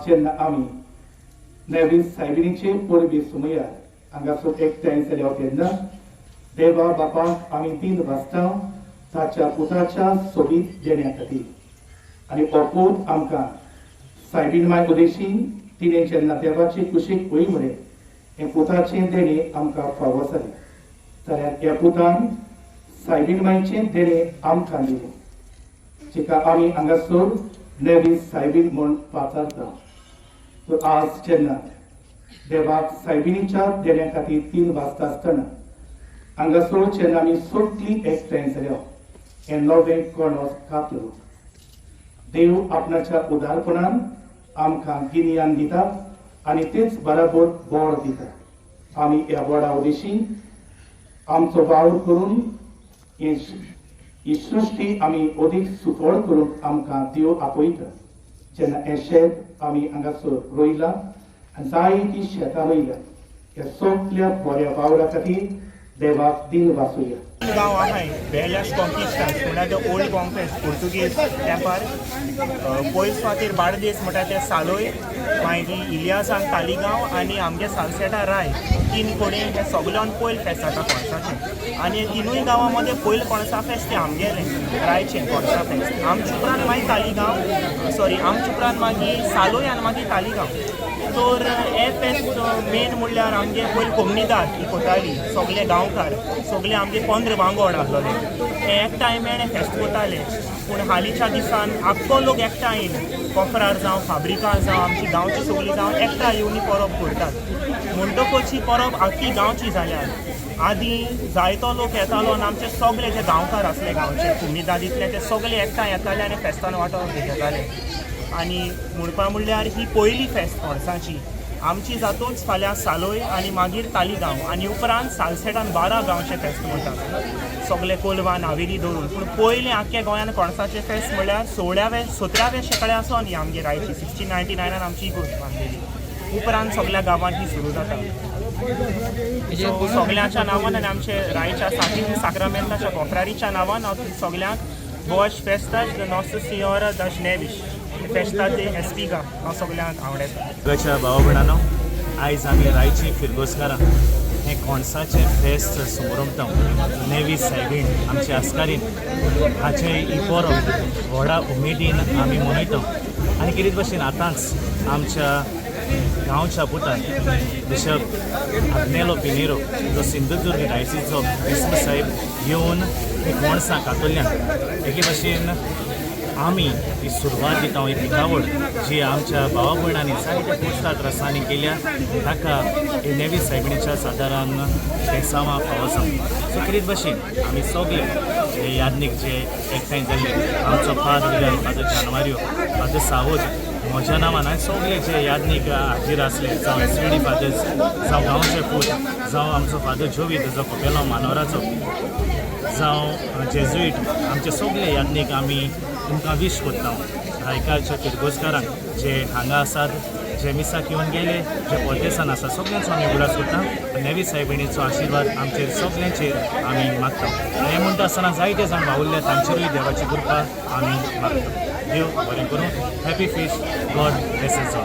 आज जेन्ना आमी नवीन सायबिणीचे परबी सुमयार हांगासर एकठांय जाल्या तेन्ना देवा बापाक आमी तीन वाजता ताच्या पुताच्या सोबीत देण्या खातीर आनी हो पूत आमकां सायबीण माय उदेशी तिणें जेन्ना देवाचे कुशीक वय म्हळें हें पुताचें देणें आमकां फावो जालें. जाल्यार ह्या पुतान सायबीण मायचें देणें आमकां दिलें, जिका आमी हांगासर नवी सायबीण म्हूण पाचारता. तर आज जेन्ना देवाक सायबिणीच्या देण्या खातीर तीन वाजता आसतना हांगासर जेन्ना आमी सगळीं एकठांय जाल्या हें नवें कणस कापलो, देव आपणाच्या उदारपणान आमकां गिन्यान दिता आनी तेच बराबर बोड दिता. आमी ह्या बोडा उदेशी आमचो वावर करून ही सृश्टी आमी अदीक सुफळ करूंक आमकां देव आपयता. जेन्ना हें शेत आमी हांगासर रोयलां आनी जायतीं शेतां रोयल्यात, ह्या सगल्या बऱ्या वावरा खातीर देवाक दिन वाचुया. गांव आहाय बेल्याश कॉन्किस्टास म्हणल्यार the old कॉन्क्वेस्ट पुर्तुगीज तेंपार पयस सुवातेर बार्देस म्हणटा ते सालोय, मागीर इलियासान तालिगांव आनी आमगे सालसेटा राय तीन कडेन हे सगल्यान पयल फेस्त जाता पणसाचें. आनी हे तिनूय गांवां मदें पयलें पणसा फेस्त तें आमगेलें रायचें पणसा फेस्त. आमचे उपरांत मागीर तालिगांव, सॉरी, आमचे उपरांत मागीर सालोय आनी मागीर तालिगांव. तर हे फेस्त मेन म्हणल्यार आमगे पयलीं कोमनिदाद ही कोताली, सगले गांवकार सगले आमगे 15 वांगोड आसलेले हे एकठांय मेळ्ळे फेस्त कोताले. पूण हालींच्या दिसान आख्खो लोक एकठांय येवन कोफरार जावं फाब्रिकार जावं आमची गांवची सगळीं जावं एकठांय येवन ही परब करतात. म्हणटकच ही परब आख्खी गांवची जाल्या. आदीं जायतो लोक येतालो आनी आमचे सगळे जे गांवकार आसले गांवचे कोमनिदादींतले ते सगळे एकठांय येताले आनी फेस्तान वांटो घेताले. आनी म्हणपा म्हणल्यार ही पयली फेस्त पणसाची आमची जातूच फाल्यां सालोय आनी मागीर तालिगांव आनी उपरांत सालसेटान 12 गांवचे फेस्त म्हणटात सगळे कोलवा नावेली धरून. पूण पयलें आख्ख्या गोंयान पणसाचें फेस्त म्हणल्यार 16व्या 17व्या शेंकड्या आसोन ही आमगे रायची 1699 आमची इगोर्ज बांदलेली. उपरांत सगल्या गांवांत ही सुरू जाता. सो सगल्यांच्या नांवान आनी आमचे रायच्या सांतिस्म साक्रामेंताच्या कोफ्रारीच्या नांवान हांव सगल्यांक बोश फेस्ताश the नॉस्त्र सिंयोरा दाश नेविश फेस्ता दे एस्पिगा हांव सगल्यांक आवडटा. मोगाच्या भावा भयणांनो, आयज आमी रायची फिरगोजकारां हें कोणसाचें फेस्त समरमता. नेवी सायबीण आमची आस्कारीन हाचें ही परब व्हडा उमेदीन आमी मनयता. आनी कितें भशेन आतांच आमच्या गांवच्या पुतान बिशप आग्नेलो पिनेरो जो सिंधुदुर्ग डायसीचो बिस्प साहेब येवन ही कोणसां कातरल्यान एके भशेन आमी ही सुरवात दिता. ही पिकावळ जी आमच्या भावा भयणांनी जायत्या कुस्ता त्रासांनी केल्या ताका हे नेवी सायबिणीच्या सादारण बेसांवां फावो जावं. सो कितें भशेन आमी सगळे हे याज्ञीक जे एकठांय जाल्ले, आमचो फादर विगारी फादर जानुवारियो, फादर सावोज, म्हज्या नांवान आनी सगळे जे याज्ञीक हाजीर आसले, जावं एसवीडी फादर्स, जावं गांवचे पूत, जावं आमचो फादर जोवीत जो कपेलांव मानोराचो, जावं जेजुईट, आमचे सगळे याज्ञीक आमी तुमकां वीश करता. रायकारच्या फिरगोजकारांक जे हांगा आसात, जे मिसाक येवन गेले, जे परदेसान आसा, सगल्यांचो आमी उगडास करता. नेवी सायबिणीचो आशिर्वाद आमचेर सगल्यांचेर आमी मागता. हें म्हणटा आसतना जायते जाण वावुरले तांचेरूय देवाची कृपा आमी मागता. देव बरें करूं. Happy feast. God bless all.